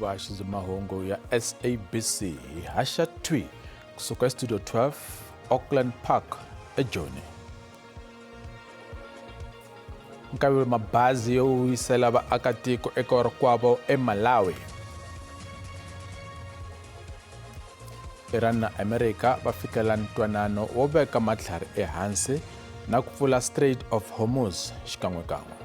Vuhaxi bya mahungu ya SABC hi haxa thwi kusuka estudio 12 Auckland Park eJoni. Nkavelo mabazi yo vuyisela vaakatiko eka rikwavo eMalawi. Iran na Amerika va fikela ntwanano wo veka matlhari ehansi na ku pfula Strait of Hormuz xikan'wekan'we.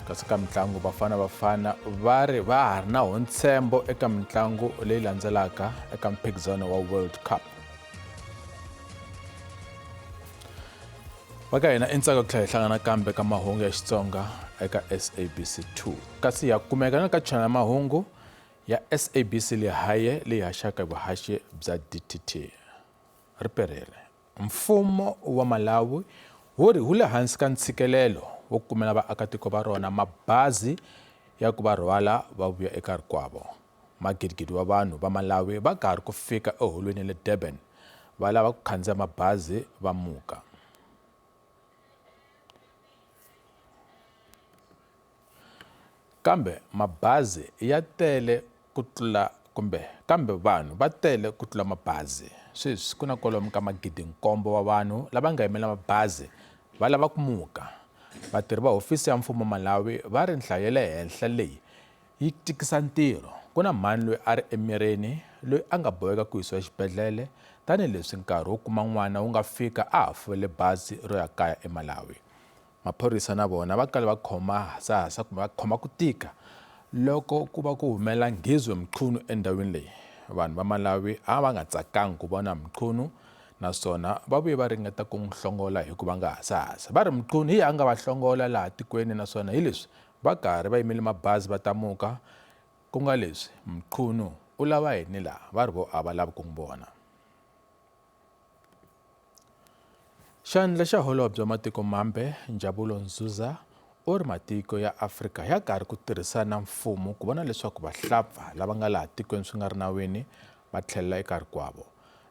Kasi ka mitlangu Bafana Bafana va ri va ha ri na ho ntshembo eka mitlangu leyi landzelaka eka mphikizano wa World Cup. Va ka hina i ntsako ku tlhela hi hlangana kambe ka mahungu ya Xitsonga eka SABC 2 kasi ya kumeka na ka channel ya mahungu ya SABC Lehaye leyi haxaka hi vuhaxi bya DTT. Ri perile. Mfumo wa Malawi wu ri wu le hansi ka ntshikelelo wo kumela vaakatiko va rona mabazi ya ku va rhwala va vuya eka rikwavo. Magidigidi wa vanhu va Malawi va karhi ku fika eholweni ya le Durban va lava ku khandziya mabazi va muka. Kambe mabazi ya tele ku tlula kumbe kambe vanhu va tele ku tlula mabazi. Sweswi ku na kwalomu ka magidi-nkombo wa vanhu lava nga yimela mabazi va lava ku muka. Vatirhi va hofisi ya mfumo Malawi va ri nhlayo ya le henhla leyi yi tikisa ntirho. Ku na mhani loyi a ri emirini loyi a nga boheka ku yisiwa exibedhlele tanihileswi nkarhi wo kuma n'wana wu nga fika a ha fowele bazi ro ya kaya eMalawi. Maphorisa na vona va kale va khoma hasahasa kumbe va khoma ku tika loko ku va ku humelela Ngizwe Mchunu endhawini leyi. Vanhu va Malawi a va nga tsakanga ku vona Mchunu naswona va vuye va ringeta ku n'wi hlongola hi ku vanga hasahasa. Va ri Mchunu hi yena a nga va hlongola laha tikweni naswona hi leswi va karhi va yimele mabazi va ta muka ku nga leswi Mchunu u lava yini laha va ri vo a va lavi ku n'wi vona. Xandla xa Holobye wa Matiko Mambe, Njabulo Nzuza, u ri matiko ya Afrika ya karhi ku tirhisana na mfumo ku vona leswaku vahlapfa lava nga laha tikweni swi nga ri nawini va tlhelela eka rikwavo.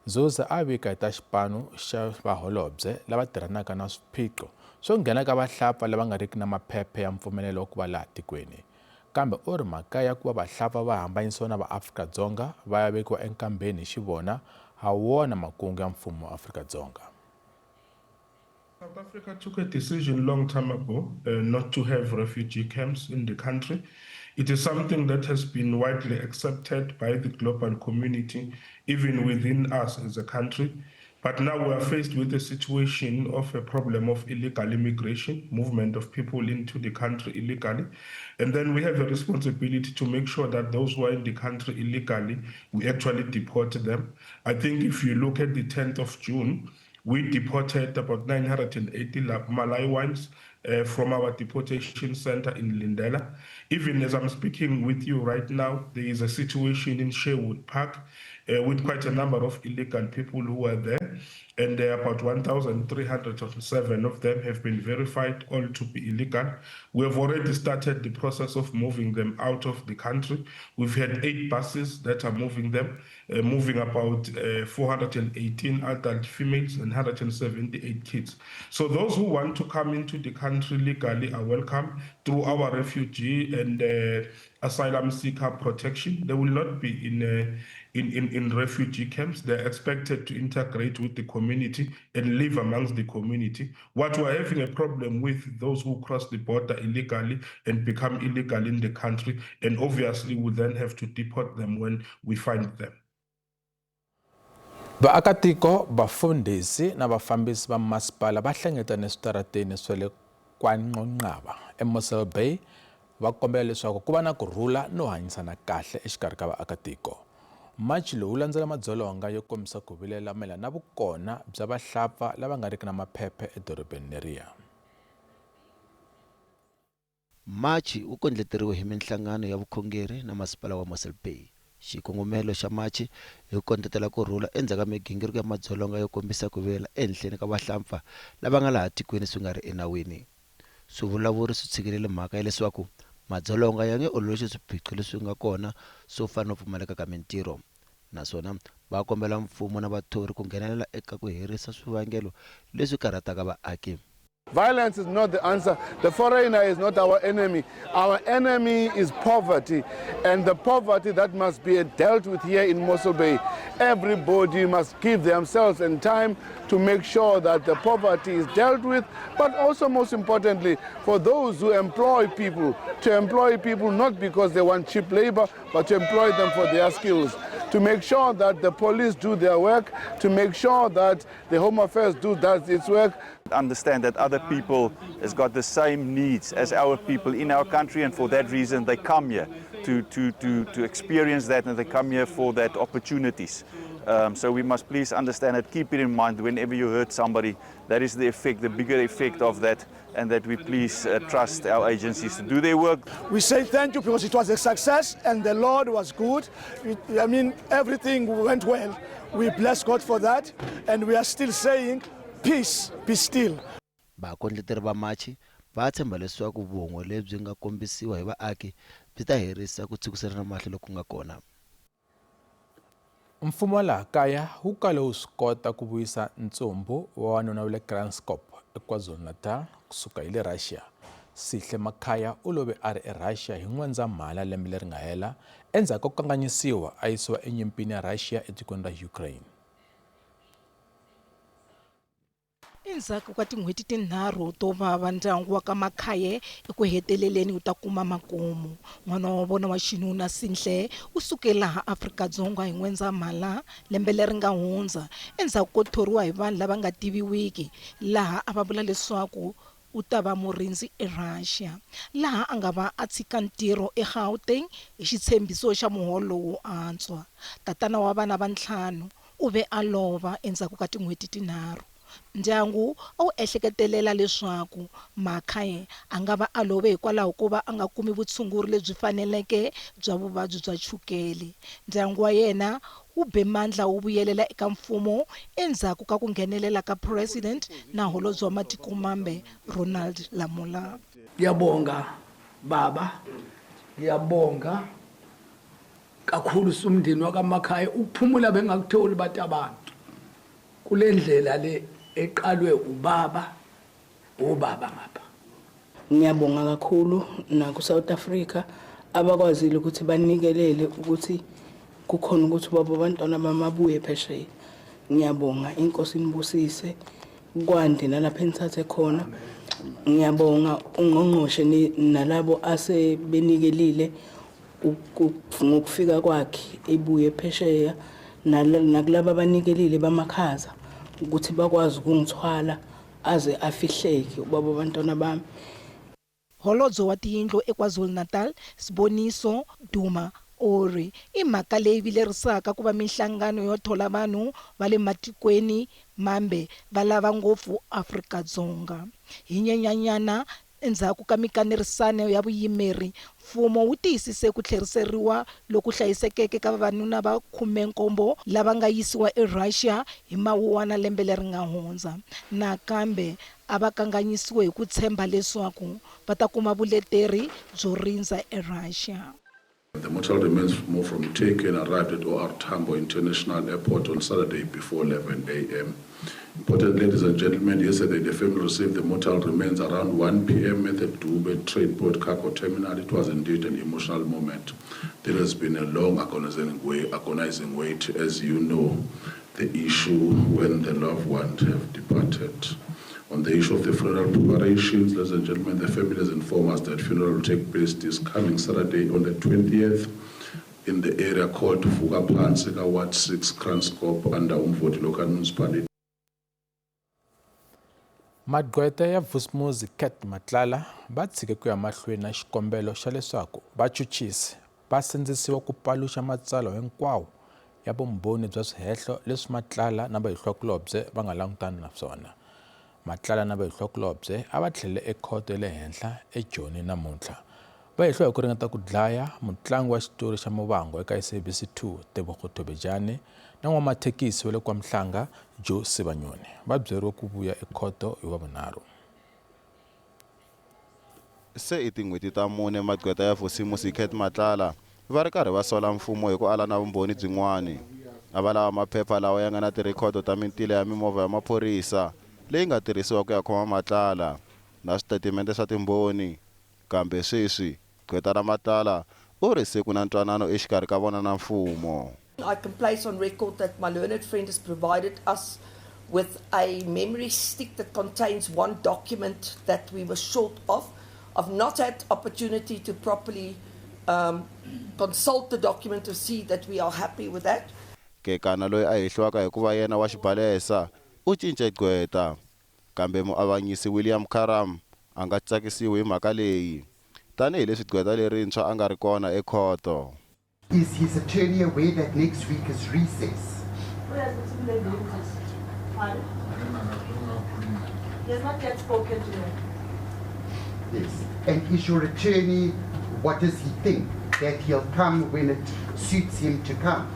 Nzuza a vika hi ta xipano xa vaholobye lava tirhanaka na swiphiqo swo nghena ka vahlapfa lava nga riki na maphephe ya mpfumelelo wa ku va laha tikweni. Kambe u ri mhaka ya ku va vahlapfa va hambanyisiwa na vaAfrika-Dzonga va ya vekiwa enkambeni hi xivona ha wona makungu ya mfumo wa Afrika-Dzonga. South Africa took a decision long time ago not to have refugee camps in the country. It is something that has been widely accepted by the global community, even within us as a country. But now we are faced with a situation of a problem of illegal immigration, movement of people into the country illegally. And then we have a responsibility to make sure that those who are in the country illegally, we actually deport them. I think if you look at the 10th of June, we deported about 980 Malawians from our deportation center in Lindela. Even as I'm speaking with you right now, there is a situation in Sherwood Park with quite a number of illegal people who are there, and about 1,307 of them have been verified all to be illegal. We have already started the process of moving them out of the country. We've had 8 buses that are moving them, moving about 418 adult females and 178 kids. So those who want to come into the country legally are welcome through our refugee and asylum seeker protection. They will not be in refugee camps. They're expected to integrate with the community and live amongst the community. What we're having a problem with, those who cross the border illegally and become illegal in the country, and obviously we then have to deport them when we find them. Vaakatiko, vafundhisi na vafambisi va masipala va hlengeletane eswitarateni swa le KwaNqonqaba eMossel Bay va kombela leswaku ku va na ku rhula no hanyisana kahle exikarhi ka vaakatiko. Machi lowu wu landzela madzolonga yo kombisa ku vilela mayelana na vukona bya vahlapfa lava nga riki na maphephe edorobeni leriya. Machi wu kondleteriwe hi minhlangano ya vukhongeri na masipala wa Mossel Bay. Xikongomelo xa machi i ku kondletela ku rhula endzhaku ka migingiriko ya madzolonga yo kombisa ku vilela ehenhleni ka vahlampfa lava nga laha tikweni swi nga ri enawini. Swivulavuri swi tshikilele mhaka ya leswaku madzolonga ya nge ololoxi swiphiqo leswi nga kona swo fana no pfumaleka ka mintirho, naswona va kombela mfumo na vathori ku nghenelela eka ku herisa swivangelo leswi karhataka vaaki. Violence is not the answer. The foreigner is not our enemy. Our enemy is poverty, and the poverty that must be dealt with here in Mossel Bay. Everybody must give themselves and time to make sure that the poverty is dealt with, but also most importantly, for those who employ people, to employ people not because they want cheap labor, but to employ them for their skills, to make sure that the police do their work, to make sure that the Home Affairs do does its work. Understand that other people has got the same needs as our people in our country, and for that reason they come here to experience that, and they come here for that opportunities. So we must please understand it, keep it in mind whenever you hurt somebody, that is the effect, the bigger effect of that, and that we please trust our agencies to do their work. We say thank you because it was a success and the Lord was good. I mean, everything went well. We bless God for that, and we are still saying, peace, be still. Vakondleteri va machi va tshemba leswaku vun'we lebyi nga kombisiwa hi vaaki byi ta herisa ku tshukiselana mahlo loku nga kona. Mfumo wa laha kaya wu kale wu swi kota ku vuyisa ntsumbu wa wanuna wa le Kranskop eKwaZulu-Natal kusuka hi le Russia. Sihle Makhaya u love a ri eRussia hi N'wendzamhala lembe leri nga hela endzhaku ko kanganyisiwa a yisiwa enyimpini ya Russia etikweni ra Ukraine. Endzhaku ka tin'hweti tinharhu to vava, ndyangu wa ka Makhaye eku heteleleni wu ta kuma makumu. N'wana wa vona wa xinuna Sinhle u suke laha Afrika-Dzonga hi N'wendzamhala lembe leri nga hundza endzhaku ko thoriwa hi vanhu lava nga tiviwiki, laha a va vula leswaku u ta va murindzi eRussia, laha a nga va a tshika ntirho eGauteng hi xitshembiso xa muholo wo antswa. Tatana wa vana va ntlhanu u ve a lova endzhaku ka tin'hweti tinharhu. Ndyangu a wu ehleketelela leswaku Makhaye a nga va a love hikwalaho ko va a nga kumi vutshunguri lebyi faneleke bya vuvabyi bya chukele. Ndyangu wa yena wu be mandla wu vuyelela eka mfumo endzhaku ka ku nghenelela ka President na Holobye wa Matiko Mambe Ronald Lamola. Ngiyabonga baba, ngiyabonga kakhulu sumndeni wakaMakhaya, ukuphumula bengakutholi bantu abantu kule ndlela le eqalwe ubaba, ubaba ngapha. Ngiyabonga kakhulu naku South Africa abakwazile ukuthi banikelele ukuthi kukhona ukuthi baba abantwana bamabuye phesheya. Ngiyabonga, inkosi inibusise, kwande nalapha enithathe khona. Ngiyabonga ungqongqoshe nalabo asebenikelile ngokufika kwakhe ebuye phesheya, nakulabo abanikelile bamakhaza ukuthi bakwazi ukungithwala aze afihleke ubaba abantwana bami. Holobye wa tiyindlu eKwaZulu-Natal Siboniso Duma u ri i mhaka leyi vilerisaka ku va minhlangano yo thola vanhu va le matikweni mambe va lava ngopfu Afrika-Dzonga. Hi Nyenyanyana endzhaku ka mikanerisano ya vuyimeri, mfumo wu tiyisise ku tlheriseriwa loku hlayisekeke ka vavanuna va 17 lava nga yisiwa eRussia hi Mawuwana lembe leri nga hundza. Nakambe a va kanganyisiwe hi ku tshemba leswaku va ta kuma vuleteri byo rindza eRussia. The mortal remains moved from Turkey and arrived at OR Tambo International Airport on Saturday before 11 a.m. Important, ladies and gentlemen, yesterday the family received the mortal remains around 1 p.m. at the Dube Tradeport Cargo Terminal. It was indeed an emotional moment. There has been a long agonizing wait, as you know, the issue when the loved ones have departed. On the issue of the funeral preparations, ladies and gentlemen, the family has informed us that funeral will take place this coming Saturday on the 20th in the area called Vukaphansi, Ward 6, Kranskop, under Umvoti Local Municipality. Magqweta ya Vusimuzi Cat Matlala va tshike ku ya mahlweni na xikombelo xa leswaku vachuchisi va sindzisiwa ku paluxa matsalwa hinkwawo ya vumbhoni bya swihehlo leswi Matlala na vahihlwakulobye va nga langutana na swona. Matlala na vahihlwakulobye a va tlhelele ekhoto ya le henhla eJoni namuntlha. Va hehliwa hi ku ringeta ku dlaya mutlangi wa xitori xa Muvhango eka SABC 2 Tebogo Thobejane na n'wamathekisi wa le KwaMhlanga Joe Sibanyoni. Va byeriwe ku vuya ekhoto hi Wavunharhu. Se i tin'hweti ta mune magqweta ya Vusimuzi Cat Matlala va ri karhi va sola mfumo hi ku ala na vumbhoni byin'wani. A va lava maphepha lawa ya nga na tirhikhodo ta mintila ya mimovha ya maphorisa. leyi nga tirhisiwa ku ya khoma Matlala na switatimende swa timbhoni. Kambe sweswi, gqweta ra Matlala u ri se ku na ntwanano exikarhi ka vona na mfumo. I can place on record that my learned friend has provided us with a memory stick that contains one document that we were short of. I've not had opportunity to properly consult the document to see that we are happy with that. Kekana loyi a hehliwaka hi ku va yena wa xibalesa u cince gqweta. Kambe muavanyisi William Karam a nga tsakisiwi hi mhaka leyi, tanihi leswi gqweta lerintshwa a nga ri kona ekhoto. Is his attorney aware that next week is recess? He has not yet spoken to me. Yes. And is your attorney, what does he think? That he'll come when it suits him to come?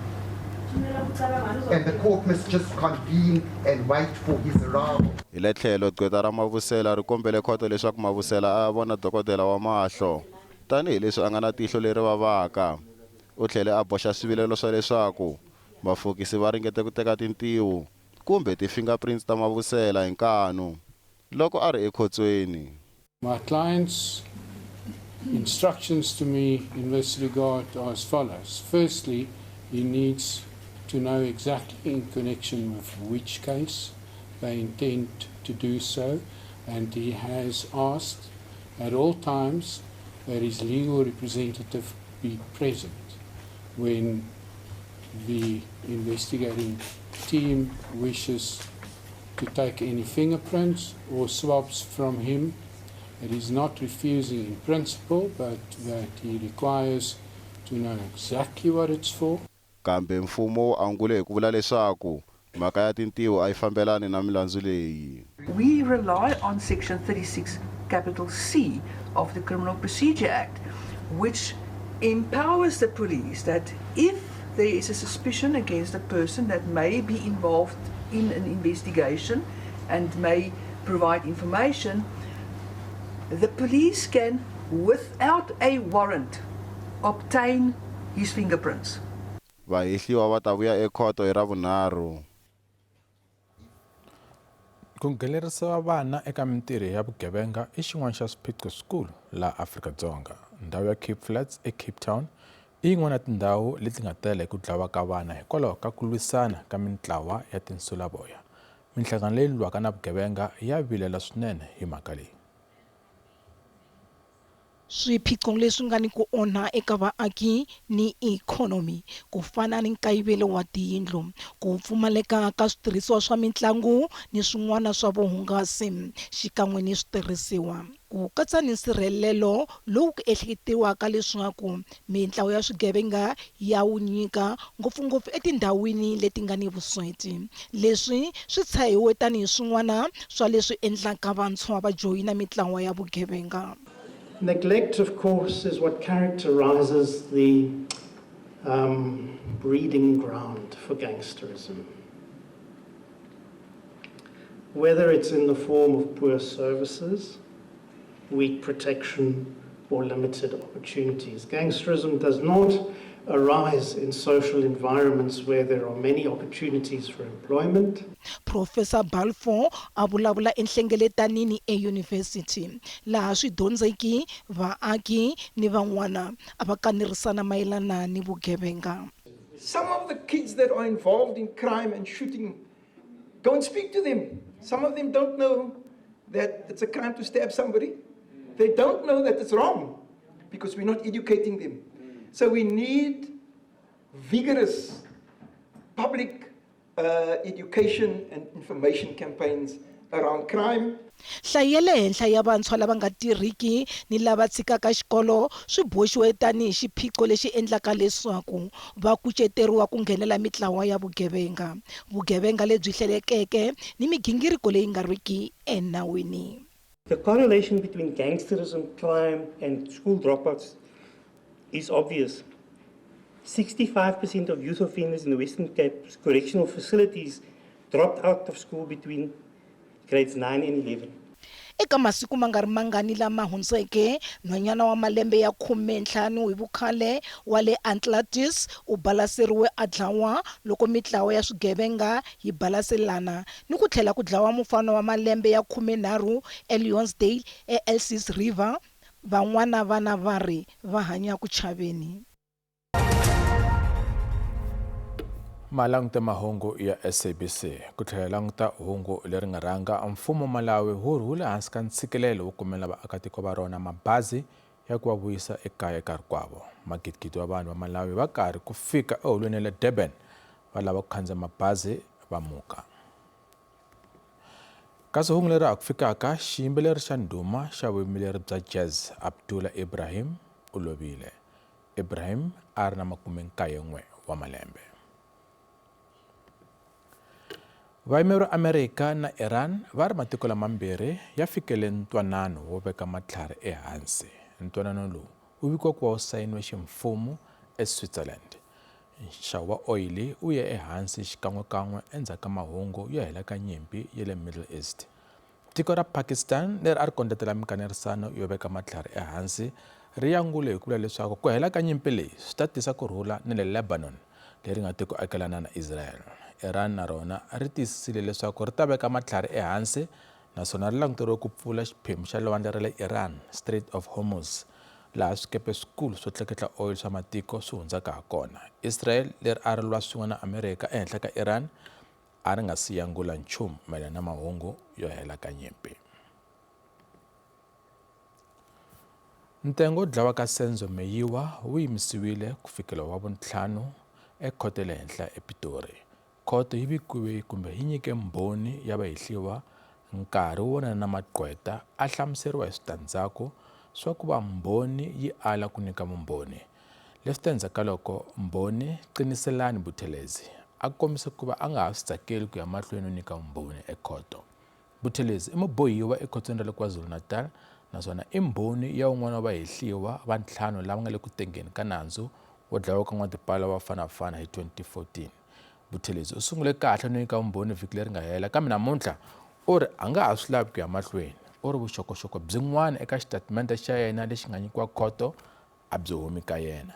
And the court must just convene and wait for his arrival. Hi le tlhelo, gqweta ra Mabusela ri kombele khoto leswaku Mabusela a ya vona dokodela wa mahlo, tanihi leswi a nga na tihlo leri vavaka. U tlhele a boxa swivilelo swa leswaku vafokisi va ringete ku teka tintiho kumbe ti-fingerprints ta Mabusela hi nkanu loko a ri ekhotsweni. My client's instructions to me in this regard are as follows. Firstly, he needs to know exactly in connection with which case they intend to do so, and he has asked at all times that his legal representative be present when the investigating team wishes to take any fingerprints or swabs from him. That he's not refusing in principle, but that he requires to know exactly what it's for. Kambe mfumo wu angule hi ku vula leswaku mhaka ya tintiho a yi fambelani na milandzu leyi. We rely on Section 36, capital C of the Criminal Procedure Act, which empowers the police that if there is a suspicion against a person that may be involved in an investigation and may provide information, the police can, without a warrant, obtain his fingerprints. Vahehliwa va ta vuya ekhoto hi Ravunharhu. Ku nghenelerisa vana eka mintirho ya vugevenga i xin'wana xa swiphiqo swikulu laha Afrika-Dzonga. Ndhawu ya Cape Flats eCape Town i yin'wana ya tindhawu leti nga tala hi ku dlawa ka vana hikwalaho ka ku lwisana ka mintlawa ya tinsulavoya. Minhlangano leyi lwaka na vugevenga ya vilela swinene hi mhaka leyi. Swiphiqo leswi nga ni ku onha eka vaaki ni ikhonomi, ku fana ni nkayivelo wa tiyindlu, ku pfumaleka ka switirhisiwa swa mitlangu ni swin'wana swa vuhungasi xikan'we ni switirhisiwa, ku katsa ni nsirhelelo lowu ku ehleketiwaka leswaku mintlawa ya swigevenga ya wu nyika, ngopfungopfu etindhawini leti nga ni vusweti. Leswi swi tshahiwe tanihi swin'wana swa leswi endlaka vantshwa va joyina mitlawa ya vugevenga. Neglect, of course, is what characterizes the breeding ground for gangsterism. Whether it's in the form of poor services, weak protection, or limited opportunities. Gangsterism does not arise in social environments where there are many opportunities for employment. Professor Balfour a vulavula enhlengeletanini eyunivhesiti laha swidyondzeki, vaaki ni van'wana a va kanerisana mayelana ni vugevenga. Some of the kids that are involved in crime and shooting, go and speak to them. Some of them don't know that it's a crime to stab somebody. They don't know that it's wrong because we're not educating them. So we need vigorous public education and information campaigns around crime. Nhlayo ya le henhla ya vantshwa lava nga tirhiki ni lava tshikaka xikolo swi boxiwe tanihi xiphiqo lexi endlaka leswaku va kuceteriwa ku nghenela mitlawa ya vugevenga, vugevenga lebyi hlelekeke ni migingiriko leyi nga riki enawini. The correlation between gangsterism, crime, and school dropouts is obvious. 65% of youth offenders in the Western Cape correctional facilities dropped out of school between grades 9 and 11. Eka masiku ma nga ri mangani lama hundzeke, nhwanyana wa malembe ya 15 hi vukhale wa le Atlantis u balaseriwe a dlawa loko mitlawa ya swigevenga yi balaselana ni ku tlhela ku dlawa mufana wa malembe ya 13 eLeonsdale eElsies River. Van'wana vana va ri va hanya ku chaveni. Malangute mahungu ya SABC ku tlhela languta hungu leri nga rhanga. Mfumo Malawi wu rhule hansi ka ntshikelelo wo kumela vaakatiko va rona mabazi ya ku va vuyisa ekaya eka rikwavo. Magidigidi wa vanhu va Malawi va karhi ku fika eholweni ya le Durban va lava ku khandziya mabazi va muka. Kasi hungu leri ha ku fikaka, xiyimbeleri xa ndhuma xa vuyimbeleri bya jazz Abdullah Ibrahim u lovile. Ibrahim a ri na 91 wa malembe. Vayimeri va Amerika na Iran va ri matiko lamambirhi ya fikele ntwanano wo veka matlhari ehansi. Ntwanano lowu wu vikiwa ku va wu sayiniwe ximfumo eSwitzerland. Nxavo wa oyili wu ye ehansi xikan'wekan'we endzhaku ka mahungu yo hela ka nyimpi ya le Middle East. Tiko ra Pakistan leri a ri kondletela minkanerisano yo veka matlhari ehansi ri yangule hi ku vula leswaku ku hela ka nyimpi leyi swi ta tisa ku rhula ni le Lebanon leri nga tiko akelana na Israel. Iran na rona ri tiyisisile leswaku ri ta veka matlhari ehansi naswona ri languteriwe ku pfula xiphemu xa lwandle ra le Iran, Strait of Hormuz, laha swikepe swikulu swo tleketla oyili swa matiko swi hundzaka ha kona. Israel leri a ri lwa swin'we na Amerika ehenhla ka Iran a ri nga si yangula nchumu mayelana na mahungu yo hela ka nyimpi. Ntengo wo dlawa ka Senzo Meyiwa wu yimisiwile ku fikela wa vuntlhanu ekhoto ya le henhla ePitori. Khoto yi vikiwe kumbe yi nyike mbhoni ya vahehliwa nkarhi wo vonana na magqweta a hlamuseriwa hi switandzhaku swa ku va mbhoni yi ala ku nyika vumbhoni. Leswi ta endzhaku ka loko mbhoni Qiniselani Buthelezi a kombise ku va a nga ha swi tsakeli ku ya mahlweni no nyika vumbhoni ekhoto. Buthelezi i mubohiwa ekhotsweni ra le KwaZulu-Natal naswona i mbhoni ya wun'wana wa vahehliwa va ntlhanu lava nga le ku tengeni ka nandzu wo dlawa ka n'watipala wa Bafana Bafana hi 2014. Buthelezi u sungule kahle no nyika vumbhoni vhiki leri nga hela kambe namuntlha u ri a nga ha swi lavi ku ya mahlweni. U ri vuxokoxoko byin'wana eka xitatimende xa yena lexi nga nyikiwa khoto a byi humi ka yena.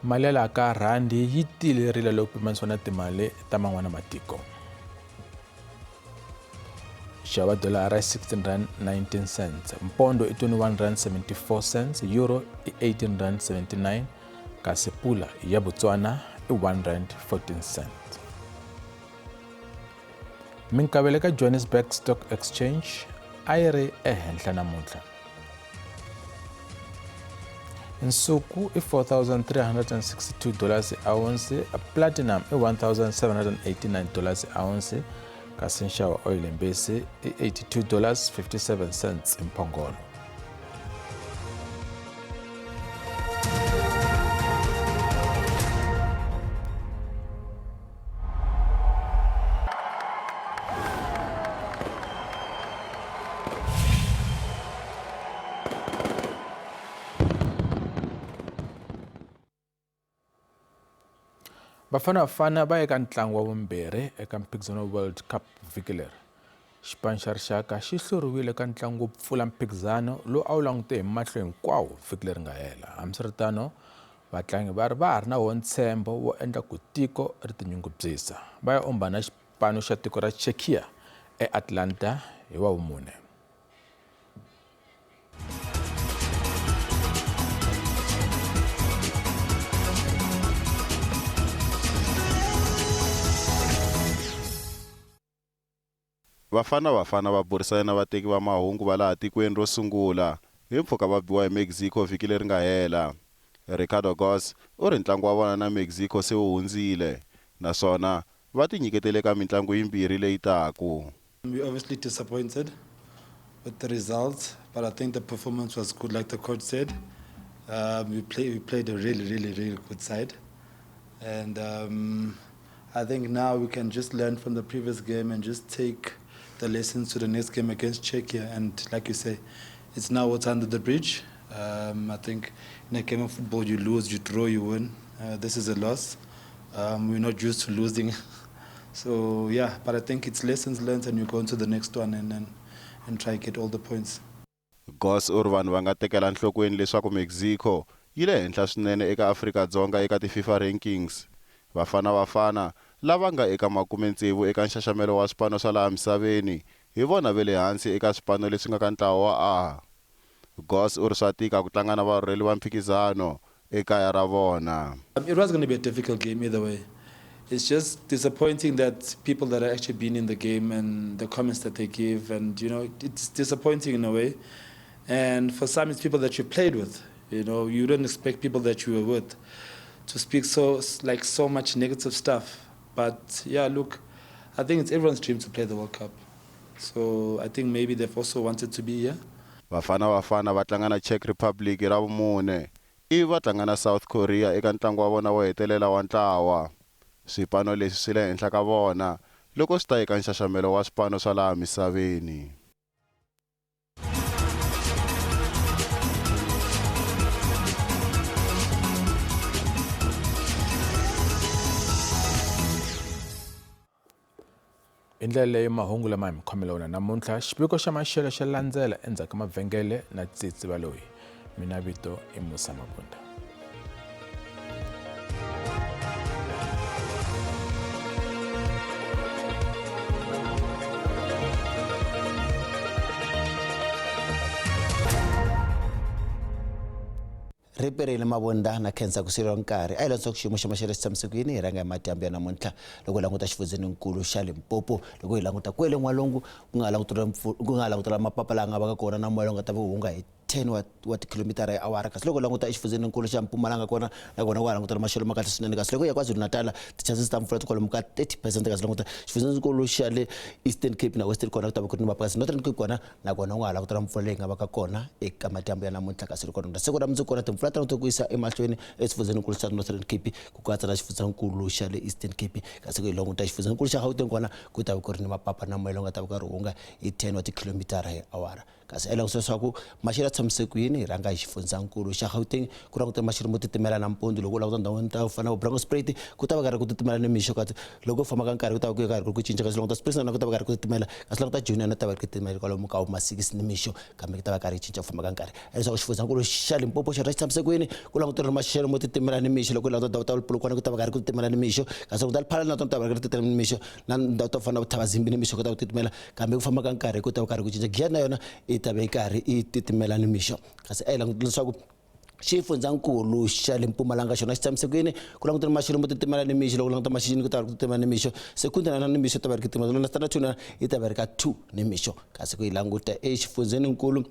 Mali ya laha ka rhandi yi tilerile loko pimanisiwa na timali ta man'wana matiko. Nxavo wa dolara i 16 rand 19 cents, mpondo i 21 rand 74 cents, euro i 18 rand 79 kasi pula ya Botswana i 1 rand 14 cents. Minkavelo eka Johannesburg Stock Exchange a yi ri ehenhla namuntlha. Nsuku i 4362 dollars ounce, platinum i 1789 dollars ounce, kasi nxavo wa oyili mbisi i 82 dollars 57 cents mphongolo. Bafana Bafana va eka ntlangu wa vumbirhi eka mphikizano wa World Cup vhiki leri. Xipano xa rixaka xi hluriwile eka ntlangu wo pfula mphikizano lowu a wu langute hi mahlo hinkwawo vhiki leri nga hela. Hambiswiritano, Vatlangi va ri va ha ri na wona ntshembo wo endla ku tiko ri tinyungubyisa. Va ya omba na xipano xa tiko ra Czechia eAtlanta hi Wavumune. Bafana Bafana va burisane na vateki va mahungu va laha tikweni ro sungula hi mpfhuka va biwa hi Mexico vhiki leri nga hela. Ricardo Goss u ri ntlangu wa vona na Mexico se wu hundzile naswona va tinyiketele eka mintlangu yimbirhi leyi taku. We're obviously disappointed with the results, but I think the performance was good, like the coach said. We played a really, really, really good side. And I think now we can just learn from the previous game and just take the lessons to the next game against Czechia. And like you say, it's now what's under the bridge. I think in a game of football, you lose, you draw, you win. This is a loss. We're not used to losing. So, yeah, but I think it's lessons learned and you go into the next one and try to get all the points. Goss u ri vanhu va nga tekela nhlokweni leswaku Mexico yi le henhla swinene eka Afrika-Dzonga eka ti-FIFA rankings. Bafana Bafana, lava nga eka makume-tsevu eka nxaxamelo wa swipano swa laha misaveni, hi vona ve le hansi eka swipano leswi nga ka ntlawa wa A. Goss u ri swa tika ku tlanga na varhurheli va mphikizano ekaya ra vona. It was going to be a difficult game either way. It's just disappointing that people that have actually been in the game and the comments that they give, and it's disappointing in a way. And for some, it's people that you played with. You don't expect people that you were with to speak so much negative stuff. But yeah, look, I think it's everyone's dream to play the World Cup. So I think maybe they've also wanted to be here. Bafana Bafana va tlanga na Czech Republic ra vumune ivi va tlanga na South Korea eka ntlangu wa vona wo hetelela wa ntlawa. Swipano leswi swi le henhla ka vona loko swi ta eka nxaxamelo wa swipano swa laha misaveni. Hi ndlela leyo mahungu lama hi mi khomela wona namuntlha, xiviko xa maxelo xa landzela endzhaku ka mavhengele na Tsitsi Valoyi. Mina vito i Musa Mabunda. Ri perile Mabunda na khensa ku siveriwa nkarhi. A hi landzisa ku xiyimo xa maxelo xi tshamise ku yini hi rhanga hi madyambu ya namuntlha. Loko hi languta xifundzheninkulu xa Limpopo, loko hi languta kwele n'walungu ku nga langutela ku nga langutela mapapa laha nga va ka kona na moya lowu nga ta va wu hunga hi 10 wa tikhilomitara hi awara. Kasi loko languta exifundzheninkulu xa Mpumalanga kona na kona ku langutela maxelo ma kahle swinene. Kasi loko hi ya KwaZulu-Natal ti-chances ta mpfula ti kwalomu ka 30%. Kasi languta xifundzheninkulu xa le Eastern Cape na Western kona ku ta va ku ri ni mapapa. Kasi Northern Cape kona na kona u nga ha langutela mpfula leyi nga va ka kona eka madyambu ya namuntlha. Kasi loko languta siku ra mundzuku kona timpfula ta languta ku yisa emahlweni exifundzheninkulu xa Northern Cape ku katsa na xifundzankulu xa le Eastern Cape. Kasi ku hi languta xifundzankulu xa Gauteng kona ku ta va ku ri ni mapapa na moya lowu nga ta va karhi hunga hi 10 wa tikhilomitara hi awara. Kasi a langutisa leswaku maxelo ya tshamise ku yini hi rhanga hi xifundzankulu xa Gauteng ku languta maxelo mo titimela nampundzu. Loko u languta ndhawini ta ku fana na Bronkhorstspruit ku ta va karhi ku titimela nimixo, kasi loko u famba ka nkarhi ku ta va ku karhi ku cinca. Kasi languta Springs na ku ta va karhi ku titimela, kasi languta Joni na ta va ku titimela kwalomu ka ma 6 nimixo, kambe ku ta va karhi yi cinca ku famba ka nkarhi. Leswaku xifundzankulu xa Limpopo xona xi tshamise ku yini ku langutela maxelo mo titimela nimixo. Loko u languta ndhawu ta Polokwane ku ta va karhi ku titimela nimixo, kasi languta Lephalale na tona ta va karhi ku titimela nimixo, na ndhawu to fana na Thabazimbi nimixo ku ta ku titimela, kambe ku famba ka nkarhi ku ta va karhi ku cinca. Giyani na yona yi ta va yi karhi yi titimela nimixo. Kasi a hi languta leswaku xifundzankulu xa le Mpumalanga xona xi tshamise ku yini ku langutela maxelo mo titimela nimixo. Loko languta Maxixini ku ta va ku titimela nimixo, Secunda na nimixo ta va ri ku titimela, na Standard 2 na yi ta va ri ka 2 nimixo. Kasi ku yi languta exifundzheninkulu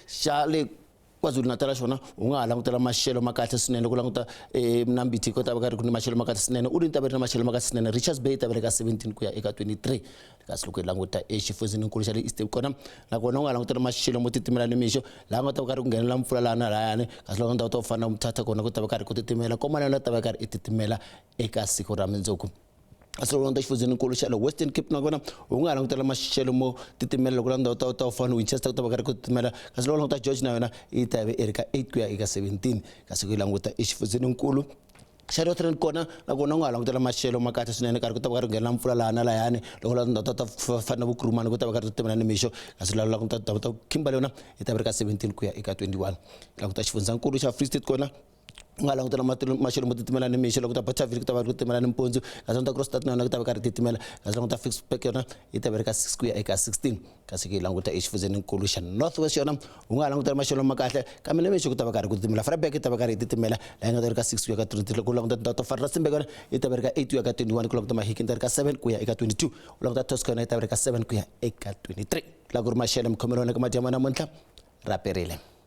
xa le KwaZulu-Natal xona u nga ha langutela maxelo ma kahle swinene. Loko u languta Mnambithi ku ta va karhi ku ni maxelo ma kahle swinene, Udu ta va ri na maxelo ma kahle swinene, Richards Bay ta va ri ka 17 ku ya eka 23. Kasi loko hi languta exifundzheninkulu xa le Eastern kona na kona u nga langutela maxelo mo titimela nimixo, laha nga ta va karhi ku nghenela mpfula laha na lahayani. Kasi loko ndhawu to fana na Mthatha kona ku ta va karhi ku titimela, Komana yona ta va karhi i titimela eka siku ra mundzuku. Kasi loko languta xifundzheninkulu xa le Western Cape na kona u nga langutela maxelo mo titimela. Loko languta ndhawu ta fana Winchester ku ta va karhi ku titimela, kasi loko languta George na yona yi ta va i ri ka 8 ku ya eka 17. Kasi ku yi languta exifundzheninkulu xa Northern kona na kona u nga ha langutela maxelo ma kahle swinene, karhi ku ta va karhi ku nghena mpfula laha na lahayani. Loko languta ndhawu ta fana na Vukurumani ku ta va karhi ku titimela nimixo, kasi laha languta ndhawu ta Kimberley yona yi ta va ri ka 17 ku ya eka 21. Languta xifundzankulu xa Free State kona u nga langutela maxelo mo titimela nimixo. Loko ta Bothaville ku ta va ku titimela nimpundzu, kasi languta Kroonstad na yona ku ta va karhi titimela, kasi languta Ficksburg yona yi ta va ri ka 6 ku ya eka 16. Kasi ku yi languta exifundzheninkulu xa North West yona u nga langutela maxelo ma kahle, kambe nimixo ku ta va karhi ku titimela. Vryburg yi ta va karhi yi titimela, laha yi nga ta ri ka 6 ku ya ka 23. Loko u languta tindhawu to fana Rustenburg yona yi ta va ri ka 8 ku ya ka 21. Ku languta Mahikeng yi ta ri ka 7 ku ya eka 22. U languta Tosco yona yi ta va ri ka 7 ku ya eka 23. Laha ku ri maxelo mikhomelo wona ka madyambu namuntlha ra perile.